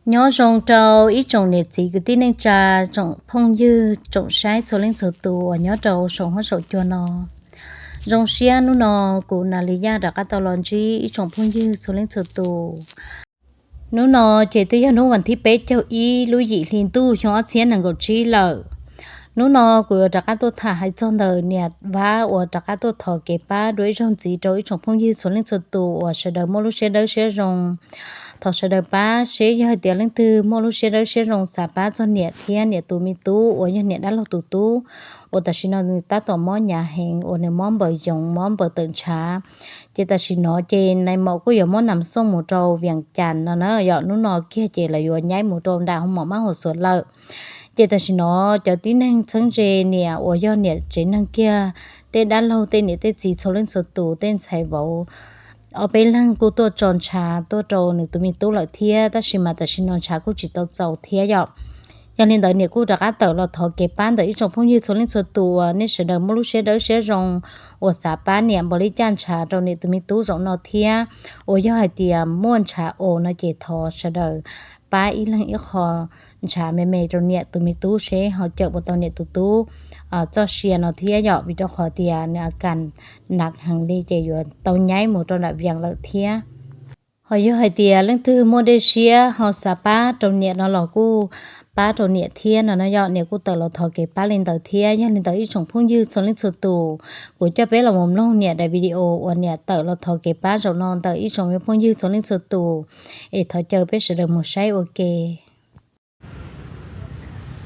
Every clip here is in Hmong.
Nyob zoo rau ib tsoom niam txiv kwv tij neej tsa, tsoom phooj ywg, tsoom saib txhua leej txhua tus uas nyob rau saum huab saum cua no. Zoo siab hnub no kuv Nas Lis Yaj rov qab tau los ntsib ib tsoom phooj ywg txhua leej txhua tus. Hnub no ces twb yog hnub vas thib peb caug ib lub yim hli ntuj xyoo ob txhiab nees nkaum tsib lawm. Hnub no kuv yuav rov qab tuaj tham hais txog ntawm niam Vab uas rov qab tuaj thov kev pab dua ib zaug ntxiv rau ib tsoom phooj ywg txhua leej txhua tus uas sawv daws muaj lub siab dawb siab zoo. Thov sawv daws pab seb yog hais tias leej twg muaj lub siab dawb siab zoo xav pab txog niam thiab niam tus me tub uas yog niam dab laug tus tub, uas tam sim no nws tab tom mob hnyav heev uas nws mob npaws yoov mob npaws tawm ntshav. Ces tam sim no ces nais maum kuj yuav muab nam xooj mus rau Vias Cas no na yom, hnub no kiag ces lawv yuav nyaib mus rau nram hoo maum Mab Huas Xuav lawm. Ces tam sim no cov tib neeg txheeb ze niam uas yog niam tsev neeg kiag, tej dab laug tej niam tej txiv txhua leej txhua tus tej ntxhais vauv, ob peb leeg kuj tuaj tso ntshav tuaj rau nws tus me tub lawm thiab, tab sis mas tam sim no ntshav kuj tsis tau txaus thiab yom. Yog li ntawd niam kuj rov qab tawm los thov kev pab ntawm ib tsoom phooj ywg txhua leej txhua tus uas nej sawv daws muaj lub siab dawb siab zoo uas xav pab niam npaum li cas ntshav rau niam tus me tub zaum no thiab. Uas yog hais tias muaj ntshav os no ces thov sawv daws pab ib leeg ib qho ntshav me me rau niam tus me tub seb ho cawm puas tau niam tus tub txoj sia no thiab yom, vim rau qhov tias nws a kas nas heev li ces yuav tau nyaib mus rau nram Vias lawm thiab. Ho yog hais tias leej twg muaj dej siab ho xav pab rau niam no los kuj pab rau niam thiab no na yom, niam kuj tawm los thov kev pab li ntawd thiab. Yog li ntawd ib tsoom phooj ywg txhua leej txhua tus, kuv coj peb los mus mloog niam daim video uas niam tawm los thov kev pab zaum no ntawm ib tsoom phooj ywg txhua leej txhua tus, es thov caw peb sawv daws mus saib ua ke.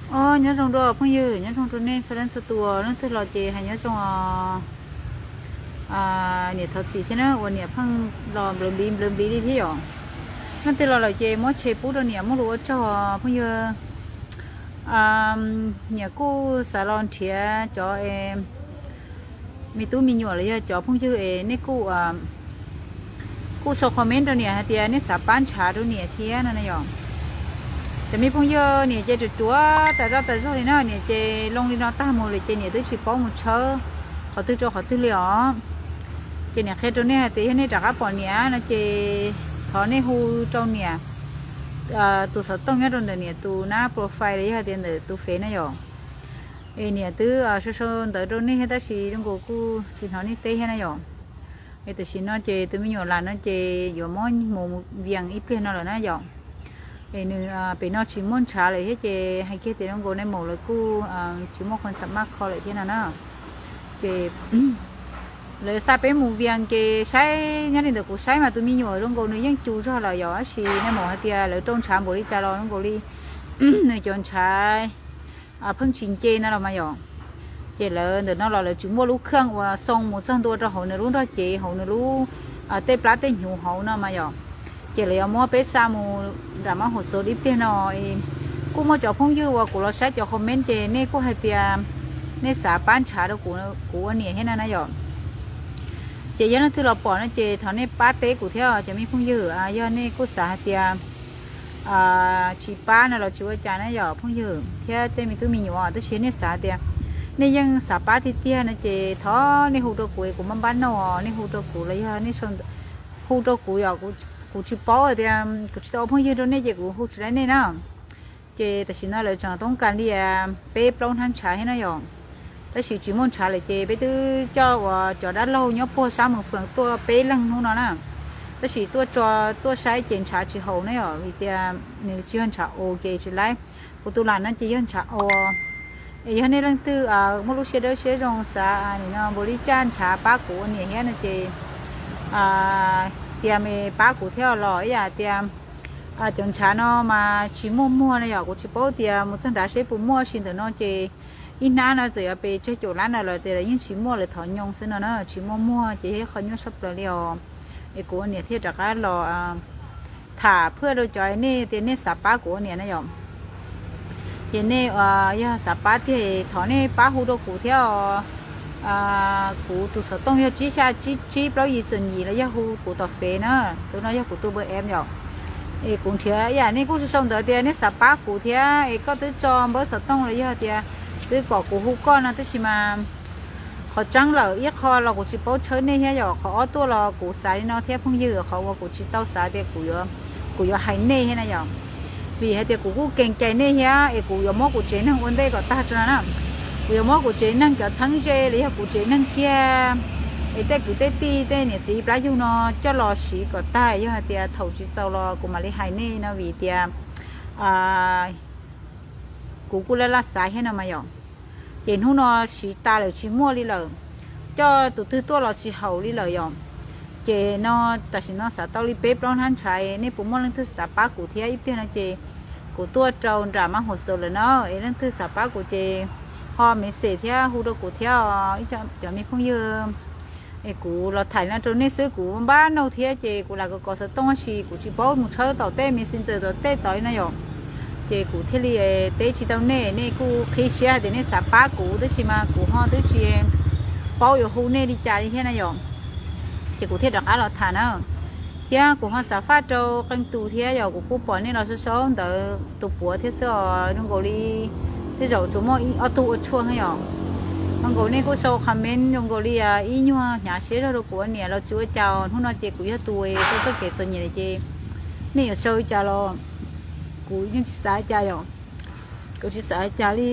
Os, nyob zoo dua phooj ywg, nyob zoo rau nej txhua leej txhua tus, leej twg los ces hais nyob zoo os. Niam thov txim thiab na uas niam pheej los nplawv npliv nplawv npliv li thiab yom. Leej twg los lawm ces muab tshem pub rau niam, muaj lus ua tsaug phooj ywg. Niam kuj xav los nrhiav cov me tub me nyuam los yog cov phooj ywg es nej kuj kuj sau comment rau niam hais tias nej xav pab ntshav rau niam thiab no na yom. Cov me phooj ywg, niam ces ruam ruam tas zaj tas zog li na, niam ces loo li no tag mus lawm ces niam twb tsis paub mus tshawb qhov twg rau qhov twg li os. Ces niam qhia rau nej hais tias yog nej rov qab pom niam no ces thov nej hu rau niam tus xov tooj nyob rau ntawm niam tus nab profile los yog hais tias ntawm tus fev na yom. Es niam twb sau sau ntawv rau nej thiab tab sis zoo nkaus kuj tsis hnov nej teb thiab na yom. Es tam sim no ces tus me nyuam lam no ces yuav muab mus Vias ib pliag no lawm na yom. Es nws pem no tsis muaj ntshav lawm thiab ces hais kiag tias zoo nkaus nais maum lawv kuj tsis muaj qhov xam maj kho lawm thiab no na. Ces lawv xa peb mus Vias ces saib nyob li ntawd kuv saib mas tus me nyuam zoo nkaus nws yeej cus zog lawm yom, tab sis nais maum hais tias lawv rau ntshav npaum li cas los zoo nkaus li nws cov ntshav pheej tsis nce no los mas yom. Ces lawv ntawm no los lawv tsis muaj lub kheej uas xoo mus txog ntua rau hauv nws lub nrog cev hauv nws lub tej plab tej hnyuv hauv no mas yom. Ces lawv yuav muab peb xa mus nram Mab Huas Xuav ib pliag no. Kuj muaj cov phooj ywg uas kuv los saib cov comment ces nej kuj hais tias nej xav pab ntshav rau kuv ua niam thiab no na yom. Ces yog leej twg los pom no ces thov nej pab teb kuv thiab cov me phooj ywg, yog nej kuj xav hais tias tsis pab no los tsis ua cas na yom phooj ywg thiab tej me tub me nyuam, tab sis nej xav tias nej yeej xav pab tiag tiag no ces thov nej hu rau kuv es kuv mam npaj noj, nej hu rau kuv los yog nej hu rau kuv yom, kuv tsis paub tias kuv tsis tau ua phooj ywg rau nej ces kuv hu tsis laib nej na. Ces tam sim no lawv tseem toob kas li peb plaub hnab ntshav thiab na yom. Tab sis tsis muaj ntshav lawm ces peb twb coj uas cov dab laug nyob puag sab Moos Fees tuaj peb leeg hnub no na. Tab sis tuaj tso, tuaj saib ces ntshav tsis haum na yom, vim tias nws tsis yog ntshav aus ces tsis laib. Kuv tus lam no ces yog ntshav aus. Es yog nej leej twg muaj lub siab dawb siab zoo xav nim no npaum li cas ntshav pab kuv ua niam thiab no ces tias me pab kuv thiab los ib yam tias cov ntshav no mas tsis muaj muag na yom, kuv tsis paub tias mus txog nrad seb puas muaj, sis ntawm no ces ib hnab no txawm yuav pes tsawg caum lab no lawm tias lawv yeej tsis muaj, lawv thov nyoo xwb no na, tsis muaj muag ces yog ib qho nyuaj tshaj plaws li os. Es kuv ua niam thiaj rov qab los tham phaj rau cov nej tias nej xav pab kuv ua niam na yom. Ces nej yog xav pab tiag thov nej pab hu rau kuv thiab os. Kuv tus xov tooj yog tsib xya tsib tsib plaub yim xoom yim los yog hu kuv tom fev na, tus no yog kuv tus npawb em yom. Es kuv nrhiav ib yam nej kuj sau ntawv tias nej xav pab kuv thiab es koj twb tso npawb xov tooj los yog tias twb kom kuv hu koj no, tab sis mas qhov tseeb lawm ib qho los kuv tsis paub tshawb nej thiab yom, qhov ob tuaj los kuv xav li no thiab phooj ywg, qhov uas kuv tsis tau xav tias kuv yuav hais nej thiab na yom. Vim hais tias kuv kuj kees cai nej thiab es kuv yuav muab kuv tsev neeg ua ntej kom tag tso na. Kuv yuav muab kuv tsev neeg cov txheeb ze los yog kuv tsev neeg kiag es tej kwv tej tij tej niam txiv plab yug no coj los siv kom tag, yog hais tias thaum tsis txaus los kuv mam li hais nej no vim tias kuv kuj laj laj xav thiab no mas yom. Ces hnub no siv tas lawm tsis muaj li lawm, coj tus twg tuaj los tsis haum li lawm yom. Ces no tam sim no xav tau li peb plaub hnab ntshav, nej puas muaj leej twg xav pab kuv thiab? Ib pliag no ces kuv tuaj rau nram mab huas xaus lawm na, es leej twg xav pab kuv ces ho message thiab hu rau kuv thiab os ib cov me phooj ywg. Es kuv los tham no rau nej xwb, kuv npab nug thiab ces kuv lam kov kov xov tooj tab sis kuv tsis paub mus tshawb tom tej messenger tom tej tod li na yom. Ces kuv thiaj li teb tsis tau nej, nej kuj qhib siab hais tias nej xav pab kuv tab sis mas kuv ho twb tsis paub yuav hu nej li cas li thiab na yom. Ces kuv thiaj rov qab los tham na. Thiab kuv ho xav faj rau qee tus thiab yom, kuv kuj pom nej los sau sau ntawv tus puav thiab xwb os, zoo nkaus li tej zaum tsuas muaj ob tug ua tshuaj yom. Zoo nkaus nej kuj sau comment zoo nkaus li ib nyuag hnyav siab zog rau kuv ua niam los tsis ua cas, hnub no ces kuv yog tus tau txoj kev txom nyem ces nej yuav sau li cas los kuv yeej tsis xav li cas yom. Kuv tsis xav li cas li.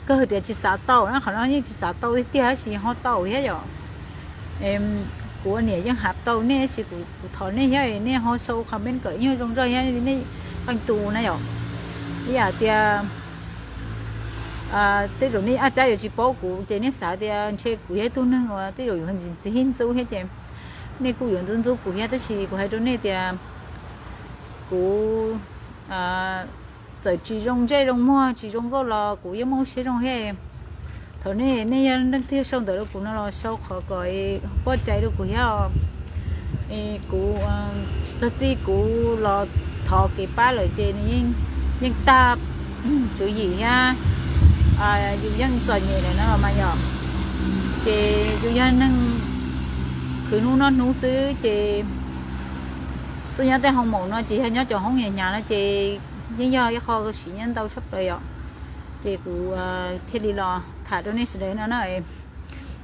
Kawg tias tsis xav tau na, qhov no yeej tsis xav tau tiag tiag tab sis ho tau thiab yom. Kuv ua niam yeej xav tau nej tab sis kuv thov nej thiab nej ho sau comment kom ib nyuag zoo zog thiab nej qee tus na yom. Ib yam tias tej zaum nej ua cas yuav tsis paub kuv ces nej xav tias ntshe kuv yog ib tug neeg uas tej zaum yuav ntxim ntxim ntxub thiab ces nej kuj yuav ntxub ntxub kuv thiab tab sis kuv hais rau nej tias kuv txawm tsis zoo ntsej zoo muag tsis zoo nkauj los kuv yeej muaj siab zoo thiab. Thaum nej, nej yog leej twg sau ntawv rau kuv no los sau qhov kom pov tseg rau kuv thiab. Kuv, txog txij kuv los thov kev pab lawm ces nws yeej tag tswv yim thiab yus yeej txom nyem lawm na los mas yom. Ces yus yog neeg khwv hnub noj hnub xwb ces tuaj nyob tej hoo maum no ces yog nyob cov hoob hnyav hnyav no ces yeej yog ib qho siv nyiaj ntau tshaj plaws yom. Ces kuv thiaj li los tham rau nej sawv daws no na.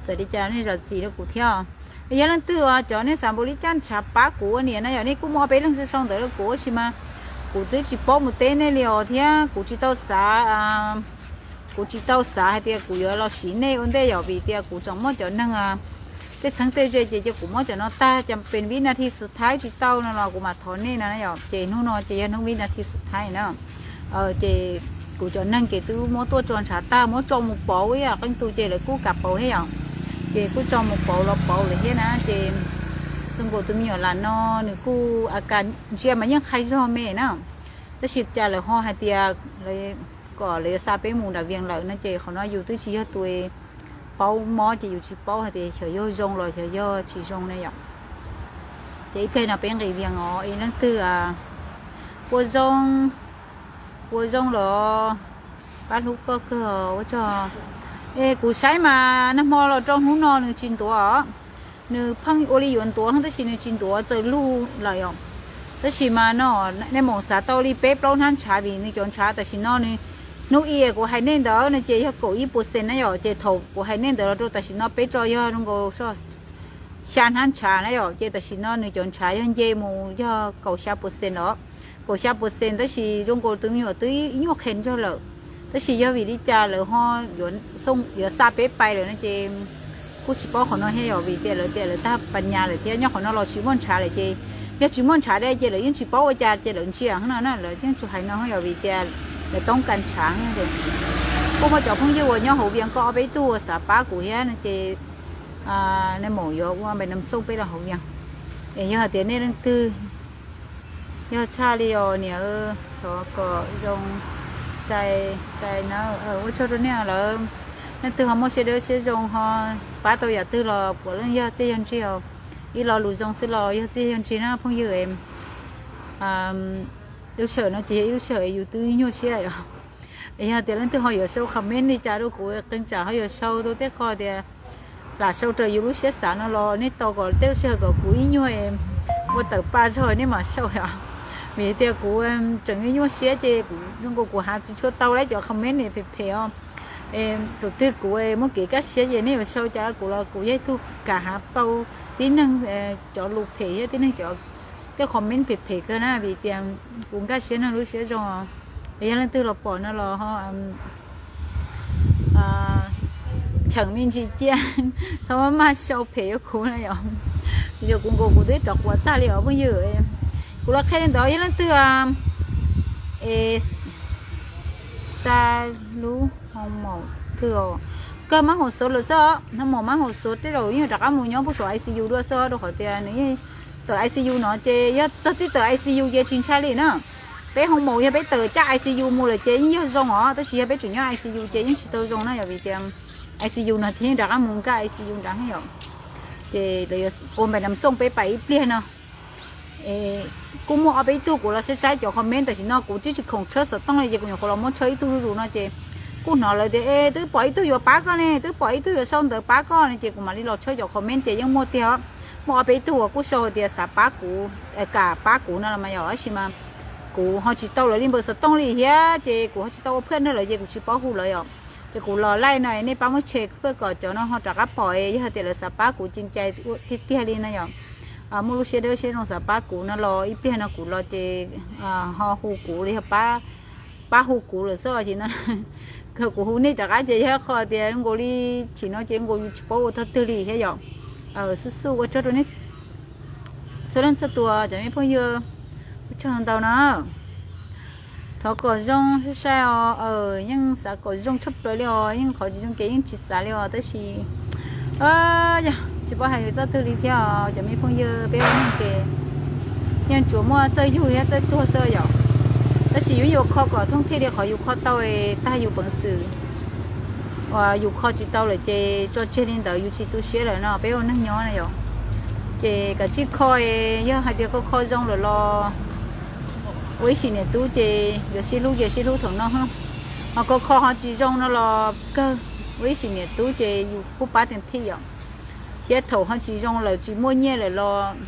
Txawm li cas nej zam txim rau kuv thiab. Yog leej twg cov nej xav npaum li cas ntshav pab kuv ua niam na yom, nej kuj muaj ob peb leeg sau sau ntawv rau kuv tab sis mas kuv twb tsis paub mus teb nej li os thiab kuv tsis tau xav kuv tsis tau xav hais tias kuv yuav los siv nej ua ntej yom vim tias kuv tseem muaj cov neeg tej txheeb tej ze ces cia kuv muab cov no tag ces pes vib nas thi xub thawj tsis tau no los kuv mam thov nej no na yom. Ces hnub no ces yog hnub vib nas thi xub thawj na. Ces kuv cov neeg ces twb muab tuaj tso ntshav tag muab tso mus pauv ib yam qee tus ces lawv kuj kam pauv thiab yom. Ces kuj tso mus pauv los pauv lawm thiab na ces zoo nkaus tus me nyuam lam no nws kuj a kas ntsia mas yeej qhai zog me na. Tab sis cas lawv ho hais tias kom lawv yuav xa peb mus nram Vias lawm no ces qhov no yus twb tsis yog tus paub mob ces yus tsis paub hais tias xyov yog zoo los xyov yog tsis zoo ne yom. Ces ib pliag no peb nqis Vias os, es leej twg puas zoo, puas zoo los pab hlub koj kawg ua tsaug. Es kuv saib mas nag hmo los rau hnub no nws tsis ntuav os. Nws pheej ua li yuav ntuav tab sis nws tsis ntuav txawm lug lawm os. Tab sis mas no nej mus xav tau li peb plaub hnab ntshav vim nws cov ntshav tam sim no nws hnub ib kuv hais nej ntawd no ces yog kaum ib percent na yom, ces thaum kuv hais nej ntawd los rau tam sim no peb tso yog zoo nkaus xya hnab ntshav na yom, ces tam sim no nws cov ntshav yog nce mus yog kaum xya percent los, kaum xya percent tab sis zoo nkaus tus me nyuam twb ib nyuag qhev ntsog lawm. Tab sis yog vim li cas lawv ho yuav xa peb pais lawm no ces kuj tsis paub qhov no thiab yom, vim tias lawv tias lawv tag pas nyas lawm thiab nyob qhov no los tsis muaj ntshav lawm ces yog tsis muaj ntshav dab ces lawv yeej tsis paub ua cas ces lawv ntsia no na, lawv yeej tsis hais no yom, vim tias lawv toob kas ntshav. Kuj muaj cov phooj ywg uas nyob hauv Vias Cas ob peb tug uas xav pab kuv thiab no ces nej mus yuav ua npais nam xoj peb los hauv Vias Cas. Es yog hais tias nej leej twg yog tshaj li os niam, thov kom zoo sai sai na, ua tsaug rau nej lawm. Leej twg ho muaj siab dawb siab zoo ho pab tau yam twg los puav leej yog txiaj yog ntsig os. Ib lo lus zoo xwb los yog txiaj yog ntsig na phooj ywg. Lub sij hawm no ces yog ib lub sij hawm yus twb nyuaj siab os. Yog tias leej twg ho yuav sau comment li cas rau kuv, qee tsam ho yuav sau rau tej qho tias lam sau raws yus lub siab xav no los nej tos kom tej lub sij hawm kom kuv ib nyuag ua tawm pa zog nej mam sau os. Vim tias kuv tseem nyuaj siab ces kuv zoo nkaus kuv hais tsis tshua tau lawm cov comment phem phem os. Thaum twg kuv muaj kev kaj siab ces nej yuav sau cas kuv los kuv yog ib tug kam hais tau tib neeg cov lus phem thiab tib neeg cov tej comment phem phem kawg na, vim tias kuv nkag siab nrog lub siab zoo. Yog leej twg los pom no los cheem me ntsis cia, txhob maj maj sau phem rau kuv na yom. Yog kuv nkaus kuv twb rov quav tag li os phooj ywg. Kuv los qhia li ntawd, yog leej twg es xa lub hoo maum twg os, kawg mab hauv xuav lawm xwb os, hoo maum mab hauv xuav tej zaum yeej rov qab mus nyob puag saum I C U dua xwb os, rau qhov tias nws yeej tawm I C U no ces yog txog txij tawm I C U ces tsis ntshai li na. Peb hoo maum yog peb tawm caj I C U mus lawm ces yeej yog zoo os, tab sis yog peb tseem nyob I C U ces yeej tsis tau zoo na, yog vim tias I C U no ces yeej rov qab mus nkag I C U nrad yom. Ces lawv yuav ua npais nas xooj peb pais ib pliag no. Kuj muaj ob peb tug kuv los saib saib cov comment, tam sim no kuv twb tsis khoom tshawb xov tooj li ces kuv nyuam qhuav los muab tshawb ib tug zuj zus no ces kuj hnov lawv tias es twb pom ib tug yuav pab koj ne, twb pom ib tug yuav sau ntawv pab koj ne, ces kuv mam li los tshawb cov comment tias yeej muaj tiag. Muaj ob peb tug uas kuj sau tias xav pab kuv, kam pab kuv no los mas yog tab sis mas kuv ho tsis tau lawv li npawb xov tooj li thiab ces kuv ho tsis tau ua phaj nrog lawv ces kuv tsis paub hu lawv yom. Ces kuv los laij no nej pab muab tshem paj kom cov no ho rov qab pom, yog hais tias lawv xav pab kuv ces cai tiag tiag li no yom. Muaj lub siab dawb siab zoo xav pab kuv no los ib pliag no kuv los ces ho hu kuv li yog pab hu kuv lawm xwb os. Ces no kuv hu nej rov qab ces yog qhov tias nkaus li chim no ces nkaus yus tsis paub ua tog twg li thiab yom. Xub xub ua tsaug rau nej txhua leej txhua tus cov me phooj ywg, ua tsaug ntau na. Thov kom zoo sai sai os, yeej xav kom zoo tshaj plaws li os, yeej qhov tsis zoo ces yeej tsis xav li os, tab sis yog tsis paub hais txoj twg li thiab os cov me phooj ywg, peb ua neeg ces yeej tsuas muaj txawj yug thiab txawj tuag xwb yom. Tab sis yus yuav kho kom thooj thiaj li qhov yus kho tau tag yus peev xwm, uas yus kho tsis tau lawm ces tso tseg li ntawd, yus tsis tu siab lawm no peb ua neeg nyob na yom. Ces kav tsij kho, yog hais tias koj kho zoo lawm los ua ib sim niam tub ces yuav sib hlub ces sib hlub thaum no, ho koj kho ho tsis zoo no los kawg, ua ib sim niam tub ces yus kuj pab tes thim yom. Thiab thaum ho tsis zoo lawm tsis muaj nyiaj lawm los,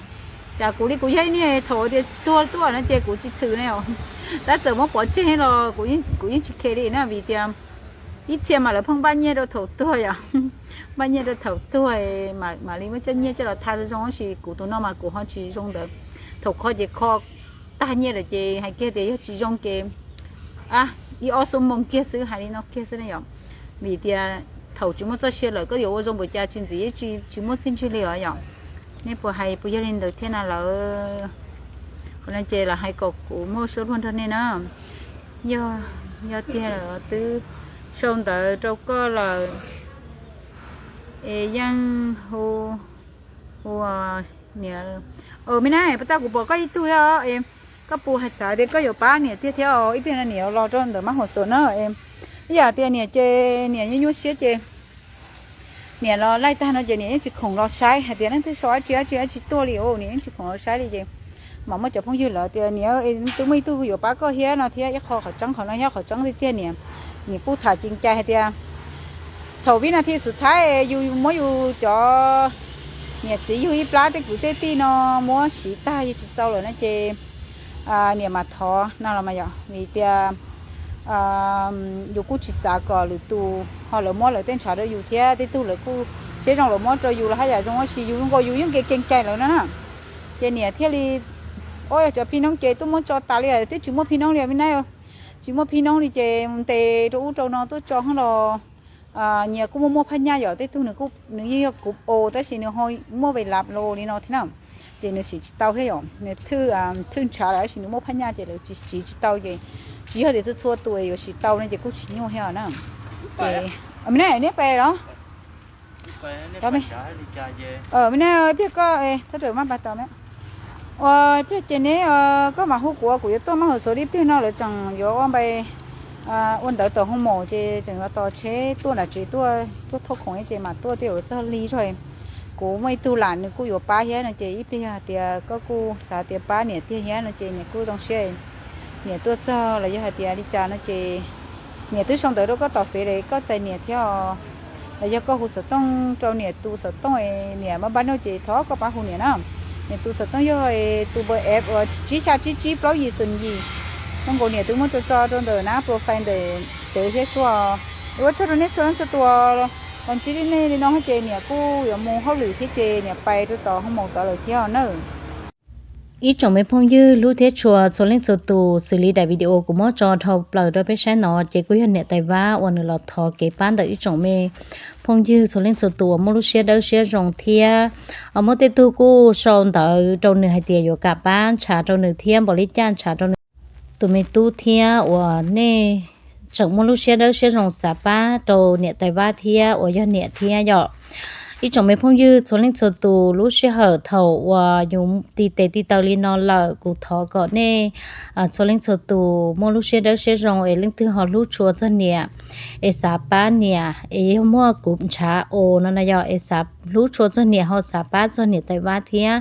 cas kuv li kuv yog ib niag thaum tias tuag tuaj no ces kuv tsis thwm ne os. Tab txawm muab pov tseg los kuv yeej tsis khe li na, vim tias ib txhia mas lawv pheej npaj nyiaj rau thaum tuag yom. Npaj nyiaj rau thaum tuag, mam li muab coj nyiaj coj los tha zoo, tab sis kuv tus no mas kuv ho tsis zoo ntawd. Thaum kho ces kho tag nyiaj lawm ces hais kiag tias yog tsis zoo ces ib ob xuab moos kiag xwb, hais li no kiag xwb ne yom. Vim tias thaum tsis muaj txoj sia lawm koj yuav ua zoo npaum cas tsis ntxim, tsis muaj txiaj ntsig li os yom. Nej puas hais puas yog li ntawd thiab na lawm? Qhov no ces lam hais kom kuv muaj suab luag nrog nej na. Yog, yog tiag lawm twb sau ntawv rau koj lawm es yeej hu, hu niam. Me na, puas tau kuv pom koj ib tug thiab os, koj puas hais xav tias koj yuav pab niam tiag thiab os? Ib pliag no niam los rau ntawm mab hauv xuav na. Ib yam tias niam ces niam nyuaj nyuaj siab ces niam los laij tag no ces niam yeej tsis khoom los saib hais tias leej twg sau dab tsi dab tsi dab tsi tuaj li os, niam yeej tsis khoom los saib li ces mam muaj cov phooj ywg lawv tias niam, twb muaj ib tug yuav pab koj thiab no thiab, ib qho qhov tseeb qhov no thiab qhov tseeb tiag tiag niam, niam kuj tham ceev cai hais tias thaum vib nas this xub thawj yus muab yus cov niam txiv yug ib plab tej kwv tej tij no muab siv tag yus tsis txaus lawm no ces niam mam thov no los mas yom, vim tias yus kuj tsis xav kom lwm tus ho lawv muab lawv tej ntshav rau yus thiab tej tug lawv kuj siab zoo lawv muab rau yus los haj yam zoo, tab sis yus nkaus yus yeej kev keev cai lawv no na. Ces niam thiaj li, o, cov phij noob ces tuaj muab tso tas li, twb tsis muaj phij noob li me na. Tsis muaj phij noob li ces ntes rau ub rau no tuaj tso hab los nyias kuj muaj muaj phaj nyaj yom, tej tug nws yeej yog kuv os tab sis nws ho muaj ve lav los li no thiab na. Ces nws siv tsis tau thiab yom, nws thwj ntshav lawm tab sis nws muaj phaj nyaj ces lawv tsis siv tsis tau ces tsis yog tias txhua txhua tus yuav siv tau no ces kuj tsis nyuaj thiab na. Ces me na, neb pais los? Me na, pliag koj, txhob rawm maj pais tos me. Ua pliag ces neb, koj mam hu kuv, kuv yuav tuaj mab hauv xuav li pliag no lawv tseem yuav ua npais ua ntawv tau hoo maum ces tseem yuav tos tsheb tuaj nram tsev tuaj, tuaj thauj khoom ces mam tuaj, twb yuav txog lig zog. Kuv muaj ib tug lam nws kuj yuav pab thiab no ces ib pliag yog hais tias koj kuj xav tias pab niam tiag thiab no ces niam kuj zoo siab. Niam tuaj txog los yog hais tias li cas no ces niam twb sau ntawv rau koj tom fev lawm, koj txais niam thiab os. Los yog koj hu xov tooj rau niam tus xov tooj, niam maj npab noj ces thov koj pab hu niam na. Niam tus xov tooj yog tus npawb F uas tsib xya tsib tsib plaub yim xoom yim. Zoo nkaus niam twb muab tso tso rau ntawm nab profile ntawm tsev thiab xwb. Ua tsaug rau nej txhua leej txhua tus los ntsib nej li no ces niam kuj yuav mus hauj lwm thiab ces niam pais rau tom hoo maum tod lawm thiab nawb. Ib tsoom me phooj ywg hlub thiab tshua txhua leej txhua tus, xws li daim video kuv muab tso dhau plaws rau peb saib no ces kuj yog niam tais Vab uas nws los thov kev pab ntawm ib tsoom me phooj ywg txhua leej txhua tus uas muaj lub siab dawb siab zoo thiab muaj tej tug kuj sau ntawv rau nws hais tias yuav kam pab ntshav rau nws thiab npaum li cas ntshav rau nws tus me tub thiab uas nej tseem muaj lub siab dawb siab zoo xav pab rau niam tais Vab thiab uas yog niam thiab yom. Ib tsoom me phooj ywg txhua leej txhua tus, lub sij hawm thaum uas yus ti tes ti taw li no lawm, kuv thov kom nej txhua leej txhua tus muaj lub siab dawb siab zoo es leej twg ho hlub tshua txog niam es xav pab niam es yog muaj kuv ntshav os no na yog es xav hlub tshua txog niam ho xav pab txog niam tais Vab thiab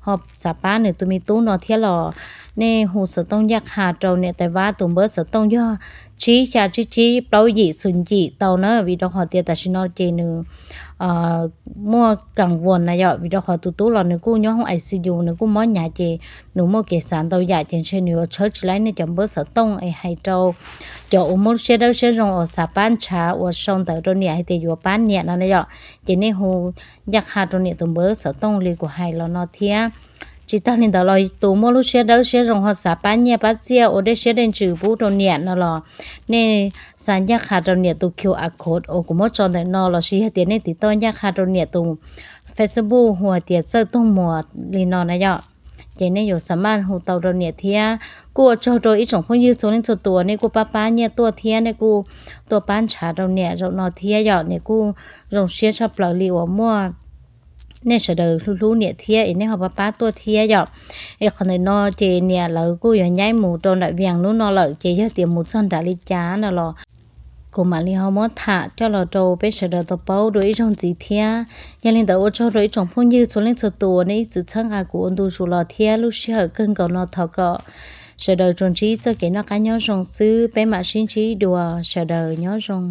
ho xav pab nws tus me tub no thiab los nej hu xov tooj ncaj qha rau niam tais Vab tus npawb xov tooj yog tsib xya tsib tsib plaub yim xus yim tau na, vim rau qhov tias tam sim no ces nws muaj kam vuas na yom, vim rau qhov tus tub los nws kuj nyob hoob I C U, nws kuj mob hnyav ces nws muaj kev xav ntau yam ces ntshe nws yuav tshawb tsis laib nej cov npawb xov tooj es hais rau cov uas muaj siab dawb siab zoo uas xav pab ntshav uas sau ntawv rau niam hais tias yuav pab niam no na yom, ces nej hu ncaj qha rau niam tus npawb xov tooj li kuv hais los no thiab. Tsis tag li ntawd los tus muaj lub siab dawb siab zoo ho xav pab nyiaj pab txiaj ua dej siab dej ntsws pub rau niam no los nej xa ncaj qha rau niam tus Q R code uas kuv muab tso ntawm no lossis yog tias nej tiv toj ncaj qha rau niam tus Facebook hu hais tias Txawj Tooj Muas li no na yom, ces nej yuav xa maj hu tau rau niam thiab. Kuj ua tsaug rau ib tsoom phooj ywg txhua leej txhua tus nej kuj pab pab nyiaj tuaj thiab nej kuj tuaj pab ntshav rau niam zaum no thiab yom, niam kuj zoo siab tshaj plaws li uas muaj nej sawv daws hlub hlub niam thiab es nej ho pab pab tuaj thiab yom. Es qhov ntawm no ces niam lawv kuj yuav nyaib mus rau nram Vias hnub no lawm ces yog tias mus txog nram li cas no los kuv mam li ho muab tham coj los rau peb sawv daws tau paub dua ib zaug ntxiv thiab. Yog li ntawd ua tsaug rau ib tsoom phooj ywg txhua leej txhua tus nej ib txwm txhawb nqa kuv ua ntu zus los thiab lub sij hawm kawg nkaus no thov kom sawv daws tsuas ntsib txoj kev noj qab nyob zoo xwb, peb mam sib ntsib dua, sawv daws nyob zoo.